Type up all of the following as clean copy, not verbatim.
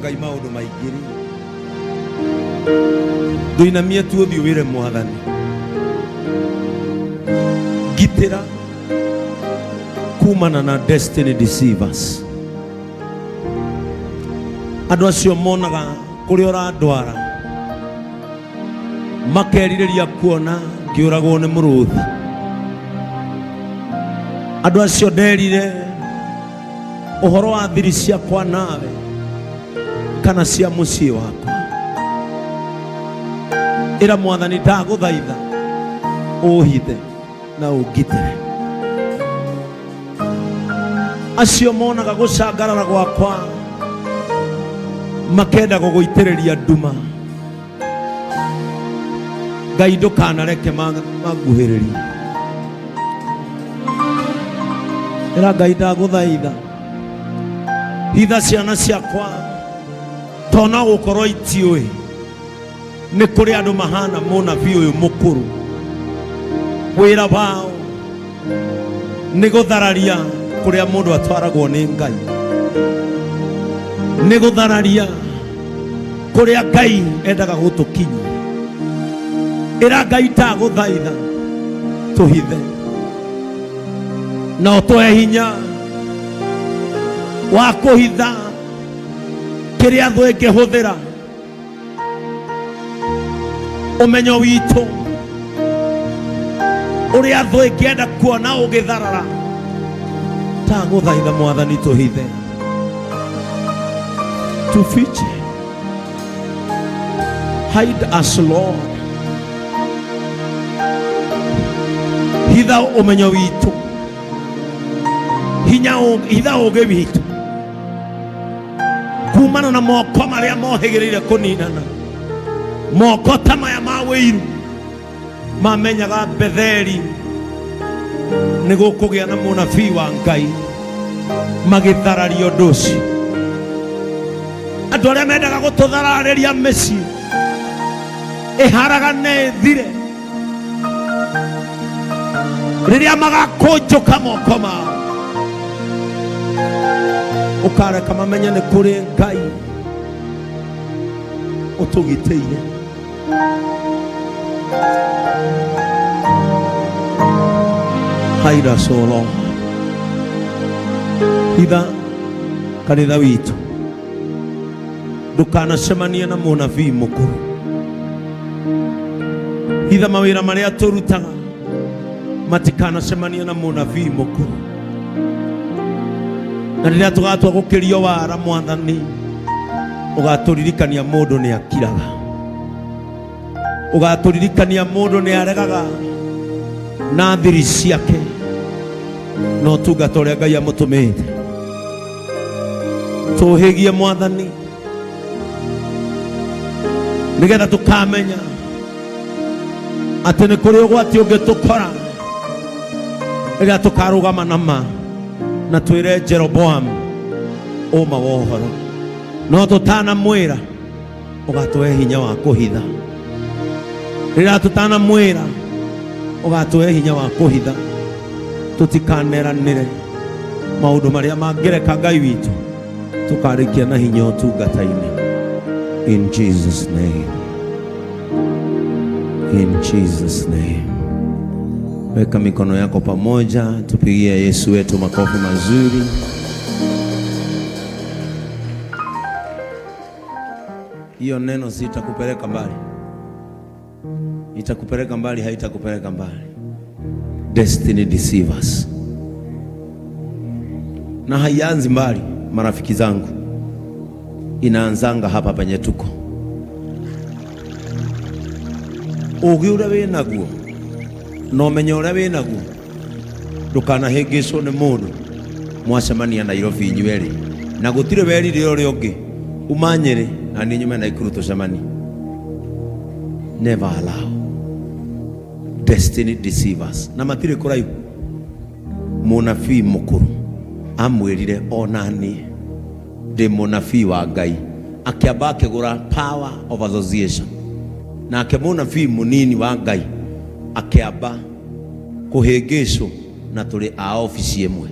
Ngai maũndũ maingĩ rĩ, ndũinamie tu ũthiũ wĩre Mwathani, ngitĩra kumana na destiny deceivers. Andũ acio monaga kũrĩa ũrandwara makerirĩria kuona ngĩũragwo nĩ mũrũthi. Andũ acio nderire ũhoro wa thiri ciakwa nawe kana cia mũciĩ wakwa. Ĩra Mwathani, ndagũthaitha ũhithe na ũngitĩre. Acio monaga gũcangarara gwakwa makenda gũgũitĩrĩria nduma. Ngai, ndũkanareke manguhĩrĩrie. Ĩra Ngai, ndagũthaitha hitha ciana ciakwa, to no gũkorwo itiũĩ nĩ kũrĩ andũ mahana mũnabii ũyũ mũkũrũ, wĩra wao nĩ gũthararia kũrĩa mũndũ atwaragwo nĩ Ngai, nĩ gũthararia kũrĩa Ngai endaga gũtũkinyia. Ĩra Ngai, ndagũthaitha tũhithe na ũtũhe hinya wa kũhitha kĩrĩa thũ ĩngĩhũthĩra ũmenyo witũ, ũrĩa thũ ĩngĩenda kuona ũgĩtharara. Ndagũthaitha Mwathani, tũhithe, tufiche. Hide us, Lord. Hitha ũmenyo witũ, hinya hitha ũgĩ witũ kumana na moko marĩa mohĩgĩrĩire kũninana, moko ta maya ma wĩiru mamenyaga Betheli nĩ gũkũgĩa na mũnabii wa Ngai, magĩthararia ũndũ ũcio. Andũ arĩa mendaga gũtũthararĩria mĩciĩ ĩharagane ĩthire, rĩrĩa magakũnjũka moko mao, ũkareka mamenye nĩ kũrĩ Ngai ũtũgitĩire. Hide us, O Lord. Hitha kanitha witũ, ndũkanacemanie na mũnabii mũkũrũ. Hitha mawĩra marĩa tũrutaga matikanacemanie na mũnabii mũkũrũ. Na rĩrĩa tũgatua gũkĩrio wara, Mwathani, ũgatũririkania mũndũ nĩ akiraga, ũgatũririkania mũndũ nĩ aregaga na thiri ciake na ũtungata ũrĩa Ngai amũtũmĩte. Tũhĩgie, Mwathani, nĩgetha tũkamenya atĩ nĩ kũrĩ ũgwati ũngĩtũkora rĩrĩa tũkarũgama na ma na twĩre Jeroboam ũma wa ũhoro. No tũtanamwĩra, ũgatũhe hinya wa kũhitha. Rĩrĩa tũtanamwĩra, ũgatũhe hinya wa kũhitha, tũtikaneranĩre maũndũ marĩa mangĩreka Ngai witũ tũkarĩkia na hinya ũtungata-inĩ. In Jesus' name, in Jesus' name. Weka mikono yako pamoja, tupigie Yesu wetu makofi mazuri. Hiyo neno sitakupeleka mbali, itakupeleka mbali, haitakupeleka mbali. Destiny deceivers. Na haianzi mbali, marafiki zangu, inaanzanga hapa penye tuko. Ũgĩ ũrĩa wĩ naguo na ũmenyo ũrĩa wĩ naguo, ndũkanahĩngĩcwo nĩ mũndũ mwacemania Nairobi inyuerĩ na gũtirĩ werire ũrĩa ũngĩ, uma Nyĩrĩ na niĩ nyume Naikuru tũcemanie. Never allow destiny deceivers. Na matirĩ kũraihu. Mũnabii mũkũrũ amwĩrire, ona niĩ ndĩ mũnabii wa Ngai, akĩamba akĩgũra power of association. Nake mũnabii mũnini wa Ngai akĩamba kũhĩngĩcwo, na tũrĩ a obici ĩmwe.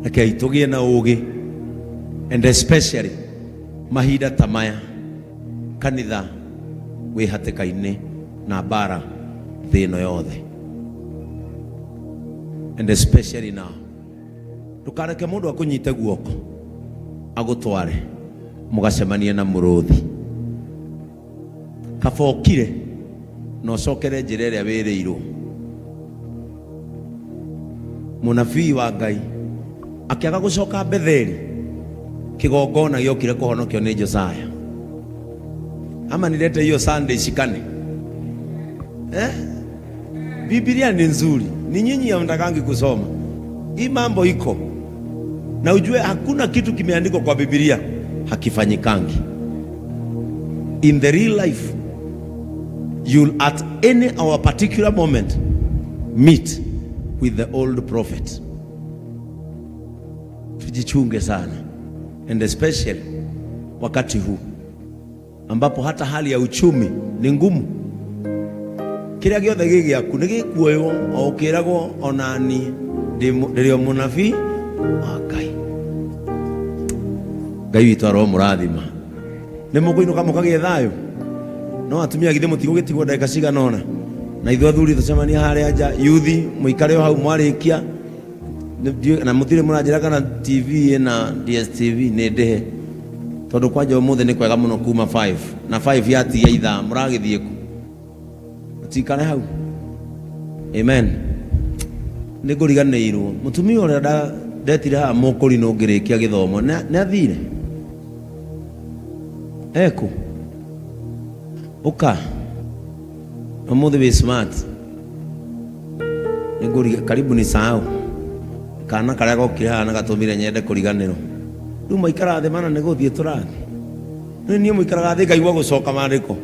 Rekei tũgĩe na ũgĩ. And especially mahinda ta maya kanitha wĩ hatĩka-inĩ na mbara thĩ ĩno yothe. And especially now, ndũkareke mũndũ akũnyite guoko agũtware mũgacemanie na mũrũthi. Kaba ũkire na ũcokere njĩra ĩrĩa wĩrĩirwo. Mũnabii wa Ngai akĩaga gũcoka Betheli, kĩgongona gĩokire kũhonokio nĩ Josiah. Ama nilete hiyo Sunday shikane eh? Biblia ni nzuri, ni nyinyi hamtakangi kusoma hii mambo iko na ujue, hakuna kitu kimeandikwa kwa Biblia hakifanyikangi. In the real life you'll at any our particular moment meet with the old prophet. Tujichunge sana, and especially wakati huu ambapo hata hali ya uchumi ni ngumu. Kĩrĩa gĩothe gĩ gĩaku nĩ gĩkuoywo o ũkĩragwo onani ndĩrĩ o mũnabii wa Ngai. Ngai witũ aromũrathima. Nĩ mũkũinũka mũkagĩe thayũ. No atumia githĩ mũtigũgĩtigwo ndagĩka cigana ũna, na ithuĩ athuri tũcemanie harĩa nja. Yuthi mũikare o hau mwarĩkia. Na mũtirĩ mũranjĩra kana TV ĩna DSTV nĩ ndĩhe, tondũ kwanja ũmũthĩ nĩ kwega mũno kuma 5 na 5 yatigia ithaa mũragĩthiĩ kũ? Mũtikare hau. Amen. Nĩ ngũriganĩirwo mũtumia ũrĩa ndetire haha mũkũrinũ ngĩrĩkia gĩthomo nĩ athire ekũ ũka ũmũthĩ wĩ smart. Nĩngũriga karibu ni sahau kana karĩa gokire haha na gatũmire nyende kũriganĩrwo. Rĩu maikara thĩ mana nĩ gũthiĩ tũrathiĩ. Nĩ niĩ mũikaraga thĩ ngaigua gũcoka maandĩko,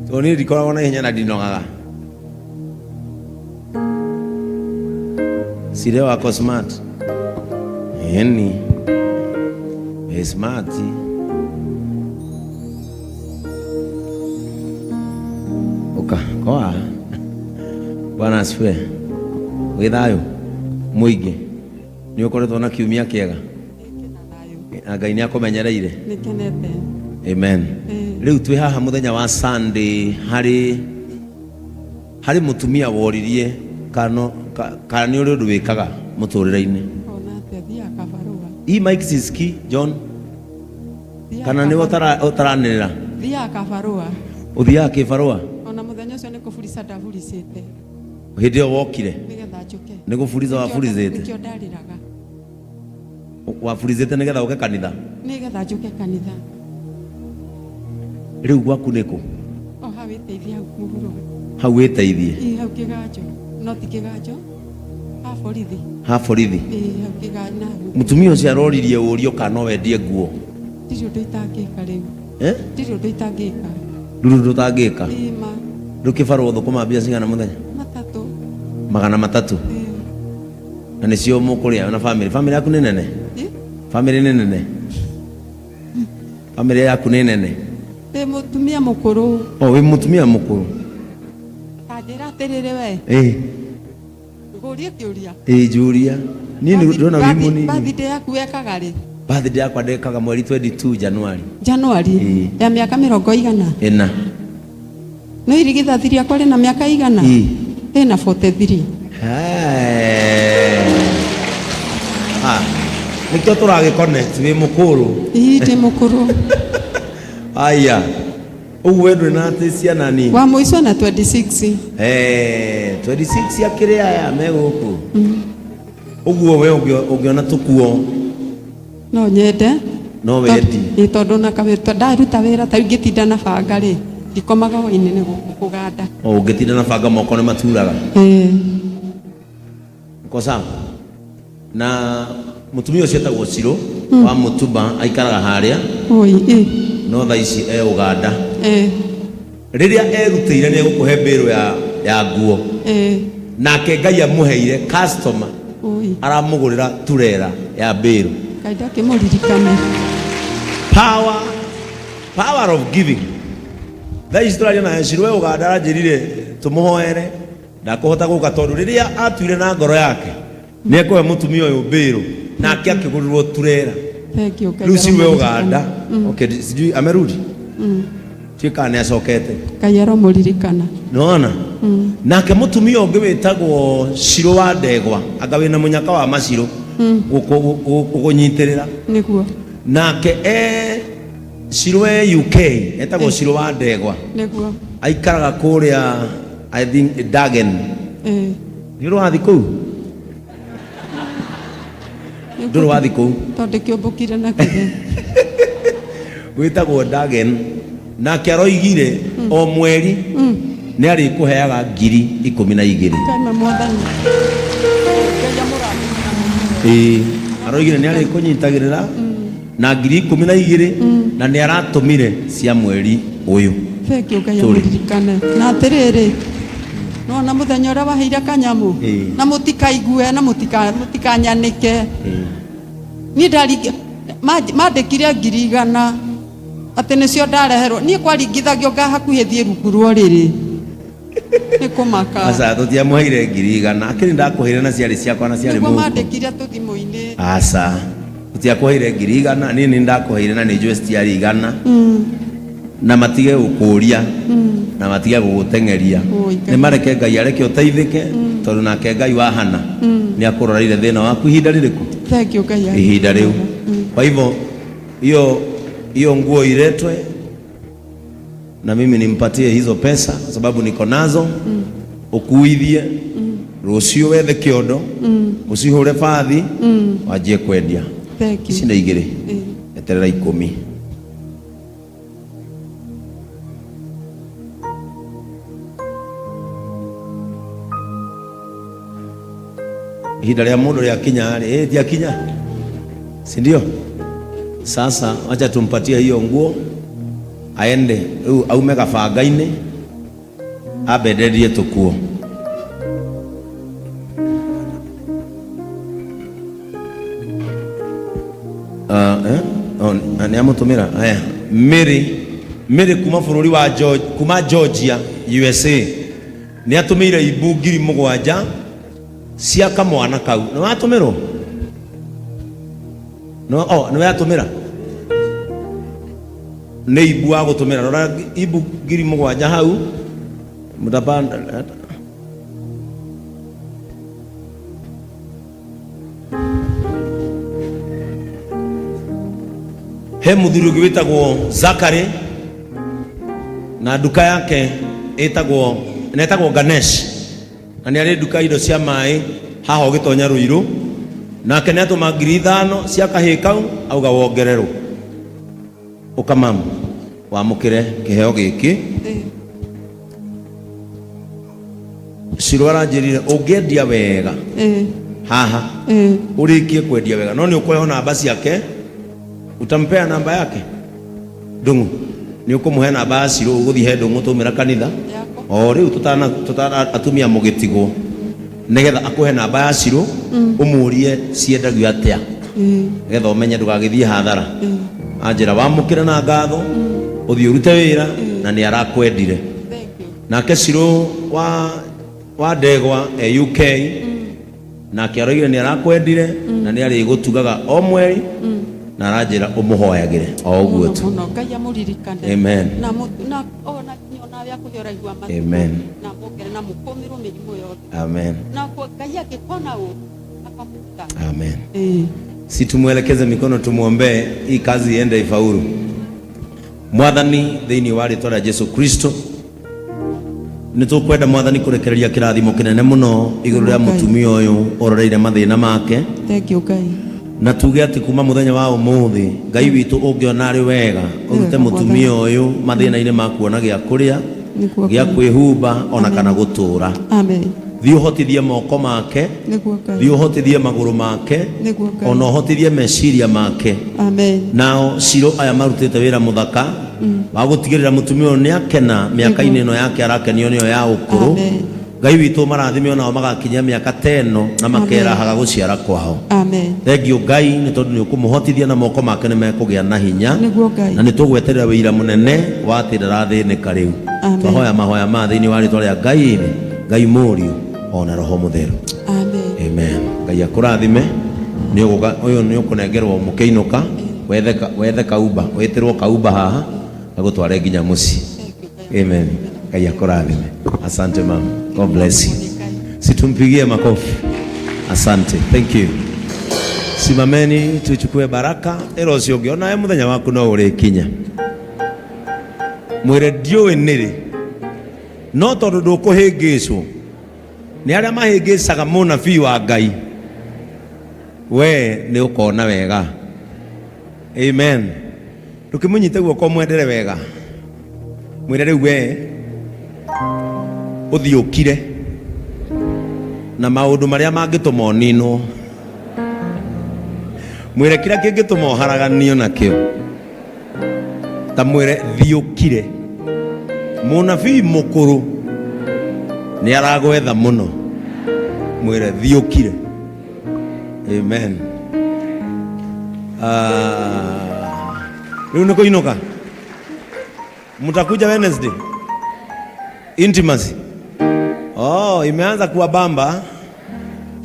tondũ niĩ ndikoragwo na ihenya na ndinogaga. Sire wako smart ĩni ĩ smart. Ũka koa. Bwana asifiwe. Wĩ thayũ mũingĩ, nĩ ũkoretwo na kiumia kĩega na Ngai nĩ akũmenyereire. Nĩkenete. Amen. Ĩĩ. Rĩu twĩ haha mũthenya wa Sunday harĩ mũtumia woririe kana kana nĩ ũrĩ ũndũ wĩkaga mũtũrĩre-inĩ. Ona atĩa thiaga kabarũa. Hii mic sisikii, John. Thiaga Kana nĩ ũtaranĩrĩra? Thiaga kabarũa. Ũthiaga kĩbarũa? Ona mũthenya ũcio nĩ kũburica ndaburicĩte. Hĩndĩ ĩyo wokire? Nĩgetha njũke. Nĩ gũburica waburicĩte? Nĩkĩo ndarĩraga. Waburicĩte nĩgetha ũke kanitha? Nĩgetha njũke kanitha. Rĩu gwaku nĩ kũ? O hau wĩteithie hau mũhuro. Hau wĩteithie? Ĩĩ, hau kĩganjo. No ti kĩganjo. Ha borithi. Ha borithi? Ĩĩ, hau kĩganjo na hau. Mũtumia ũcio aroririe ũrio kana no wendie nguo. Ndirĩ ũndũ itangĩka rĩu. Eh? Ndirĩ ũndũ itangĩka. Ndũrĩ ũndũ ũtangĩka? Ĩĩ ma. Rĩu kĩbarũa ũthũkũma mbia cigana mũthenya? 300. 300? Ĩĩ. Na nĩcio mũkũrĩa na family? Family yaku nĩ nene? Ĩ? Family nĩ nene? Family yaku nĩ nene? Ndĩ mũtumia mũkũrũ. O, wĩ mũtumia mũkũrũ. Ta njĩra atĩrĩrĩ we. Ĩ. Ngũrie kĩũria. Ĩ, njũria. Niĩ nĩ ndĩrona wĩ mũnini. Birthday yaku wekaga rĩ? Birthday yakwa ndekaga mweri 22 January. January? Ĩ. Ya mĩaka mĩrongo igana? Ĩna. No irigithathi rĩakwa rĩna mĩaka igana? Ĩ. Rĩna 43. Hey. Ah, nĩkĩo tũragĩ connect wĩ mũkũrũ. Ĩ, ndĩ mũkũrũ. Aya. Ũguo we ndũrĩ na atĩ ciana nini? Wa mũico na 26. Eh, 26 akĩrĩ aya me gũkũ. Ũguo we ũngĩona tũkuo No nyende. No wendi. Ĩ, tondũ na kawĩra ndaruta wĩra ta rĩu ngĩtinda na banga rĩ, ndikomaga hwainĩ nĩ kũganda. O ũngĩtinda na banga moko nĩ maturaga. Ĩ. Uko sawa? Na mũtumia ũcio etagwo Cirũ wa Mũtumba, aikaraga harĩa. Oi, ĩ. No thaa ici e Ũganda. Ĩ. Rĩrĩa erutĩire nĩ egũkũhe mbĩrũ ya nguo. Ĩ. Nake Ngai amũheire customer. Oi. Aramũgũrĩra turera ya mbĩrũ. Ngai ndakĩmũririkane. Power of giving. Thaa ici tũraria na Cirũ e Ũganda, aranjĩrire tũmũhoere ndakũhota gũka tondũ rĩrĩa atuire na ngoro yake nĩ ekũhe mũtumia ũyũ mbĩrũ, nake akĩgũrĩrwo turera. Thank you, Ngai Rĩu ciwe aromũririkana. Uganda. Okay, sijui amerudi. Tiĩ kana nĩ acokete. Ngai aromũririkana. Nĩwona nake mũtumia ũngĩ wĩtagwo Cirũ wa Ndegwa, anga wĩna mũnyaka wa macirũ ũgũnyitĩrĩra. Nĩguo. Nake e Cirũ e UK, etagwo Cirũ wa Ndegwa. Nĩguo. Aikaraga kũrĩa, I think, Dagen. Nĩ ũrĩ wathiĩ kũu? Ndũrĩ wathiĩ kũu? Tondũ kĩũmbũkire na kĩrĩ. Wĩtagwo Dagen, nake aroigire o mweri nĩ arĩkũheaga 12,000. Kaima mwathani. Ngai amũrathime na mũmũhe. Ĩĩ, aroigire nĩ arĩkũnyitagĩrĩra na 12,000, na nĩ aratũmire cia mweri ũyũ. Thank you, Ngai Tũrĩ. amũririkane. Na atĩrĩrĩ, nona mũthenya ũrĩa waheire kanyamũ, na mũtikaigue na mũtikanyanĩke. Niĩ mandĩkire 100,000 atĩ nĩcio ndareherwo. Niĩ kwaringithagio nga hakuhĩ thiĩ rungu rwa ũrĩrĩ. Nĩ kũmaka. Aca, tũtiamũheire 100,000, akĩrĩ ndakũheire na ciarĩ ciakwa na ciarĩ Nĩguo mũhuko. mandĩkire tũthimũ-inĩ. Aca, tũtiakũheire 100,000, niĩ nĩ ndakũheire na nĩ njũĩ citiarĩ 100. Na matige gũkũria na matige gũgũteng'eria. Oi, Ngai. Nĩ mareke Ngai areke ũteithĩke, tondũ nake Ngai wa Hana nĩ akũroreire thĩna waku ihinda rĩrĩkũ? Thank you, Ngai. Ihinda rĩu. Kwa hivyo hiyo hiyo nguo iletwe na mimi nimpatie hizo pesa kwa sababu niko nazo. Ukuithie rũciũ, wethe kĩondo, ũcihũre bathi, wanjie kwendia. Thank you. Ici nĩ igĩrĩ. Eterera 10. Ihinda rĩa mũndũ rĩakinya rĩ, tiakinya, si ndio? Sasa wacha tumpatie hiyo nguo aende rĩu aume gabanga-inĩ ambenderie tũkuo. Ah, eh? Oh, nĩ amũtũmĩra. Aya, Mary, Mary kuma bũrũri wa George, kuma Georgia, USA, nĩ atũmĩire imbu 7,000 cia kamwana kau. Nĩ watũmĩrwo? No, oh, nĩ watũmĩra? Nĩ imbu wa gũtũmĩra. Rora imbu 7,000 hau mũtapanda. He mũthuri ũngĩ wĩtagwo Zakari na nduka yake ĩtagwo na ĩtagwo Ganesh, na nĩ arĩ nduka indo cia maĩ haha ũgĩtonya Rũirũ. Nake nĩ atũma 5,000 cia kahĩĩ kau, auga wongererwo. Ũkamamu wamũkĩre kĩheo gĩkĩ. Ciro aranjĩrire ũngĩendia wega haha, ũrĩkie kwendia wega, no nĩ ũkũheo namba ciake. Utampea namba yake Ndung'u? Nĩ ũkũmũhe namba ya Ciro, ũgũthiĩ he Ndung'u tũmĩra kanitha. Yakwa. O rĩu tũtana tũtana atumia mũgĩtigwo, nĩgetha akũhe namba ya Ciro, ũmũrie ciendagio atĩa, nĩgetha ũmenye ndũgagĩthiĩ hathara. Anjĩra wamũkĩre na ngatho, ũthiĩ ũrute wĩra, na nĩ arakwendire. Thank you. Nake Ciro wa Ndegwa e UK, nake aroigire nĩ arakwendire na nĩ arĩgũtugaga o mweri, na aranjĩra ũmũhoyagĩre o ũguo Mũno tu. mũno. Ngai amũririkane. Amen. Na na ona kinya onawe akũhe ũraihu wa matukũ. Amen. Na muongere na mũkũmĩrwo mĩrimũ yothe. Amen. Na Ngai angĩkona ũru akamũruta. Amen. Si tumwelekeze mikono tumwombee hii kazi iende ifaulu. Mwathani, thĩinĩ wa rĩtwa rĩa Jesu Kristo, nĩ tũkwenda Mwathani kũrekereria kĩrathimo kĩnene mũno igũrũ rĩa Ngai. mũtumia ũyũ ũroreire mathĩna make. Thank you, Ngai. Na tuge atĩ kuma mũthenya wa ũmũthĩ, Ngai witũ, ũngĩona arĩ wega, ũrute Wega, mũtumia ũyũ mathĩna-inĩ ma kuona gĩa kũrĩa, Nĩguo, gĩa Ngai. kwĩhumba, ona kana gũtũũra. Amen. Thiĩ ũhotithie moko make. Nĩguo, Ngai. Thiĩ ũhotithie magũrũ make. Nĩguo, Ngai. Ona ũhotithie meciria make. Amen. Nao Ciro aya marutĩte wĩra mũthaka wa gũtigĩrĩra mũtumia ũyũ nĩ akena mĩaka-inĩ ĩno yake arakenio nĩyo ya ũkũrũ. Amen. Ngai witũ, marathime onao magakinyia mĩaka ta ĩno na makerahaga gũciara kwao. Amen. Thengiũ Ngai, nĩ tondũ nĩ ũkũmũhotithia na moko make nĩ mekũgĩa na hinya. Nĩguo, Ngai. Na nĩ tũgweterera wĩira mũnene wa atĩ ndarathĩnĩka rĩu. Amen. Twahoya mahoya ma thĩinĩ wa rĩtwa rĩa Ngai Ithe, Ngai Mũriũ, ona Roho Mũtheru. Amen. Amen. Ngai akũrathime. Nĩ ũgũka ũyũ nĩ ũkũnengerwo mũkĩinũka wethe wethe kauba wĩtĩrwo kauba haha agũtware nginya mũciĩ. Amen. Ngai akũrathime. Asante mama. God bless you. Situmpigie makofi. Asante. Thank you. Simameni tuchukue baraka. Ĩra ũcio ũngĩ onawe mũthenya waku no ũrĩkinya. Mwĩre ndiũĩ nĩrĩ no tondũ ndũkũhĩngĩcwo nĩ arĩa mahĩngĩcaga mũnabii wa Ngai we nĩ ũkona wega. Amen. Ndũkĩmũnyite guoko mwendere wega. Mwĩre rĩu we ũthiĩ ũkire na maũndũ marĩa mangĩtũma ũninwo. Mwĩre kĩrĩa kĩngĩtũma ũharaganio nakĩo. Ta mwĩre thiĩ ũkire. Mũnabii mũkũrũ nĩ aragwetha mũno. Mwĩre thiĩ ũkire. Amen. Ah, rĩu nĩ kũinũka. Mtakuja Wednesday? Intimacy. Oh, imeanza kuwa bamba.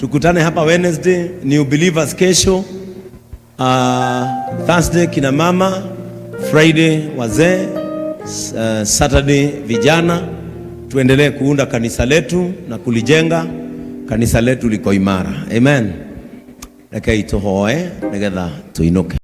Tukutane hapa Wednesday, New Believers kesho. Thursday kina mama, Friday wazee, Saturday vijana. Tuendelee kuunda kanisa letu na kulijenga. Kanisa letu liko imara. Amen. Rekei tuhoe nigetha tuinuke.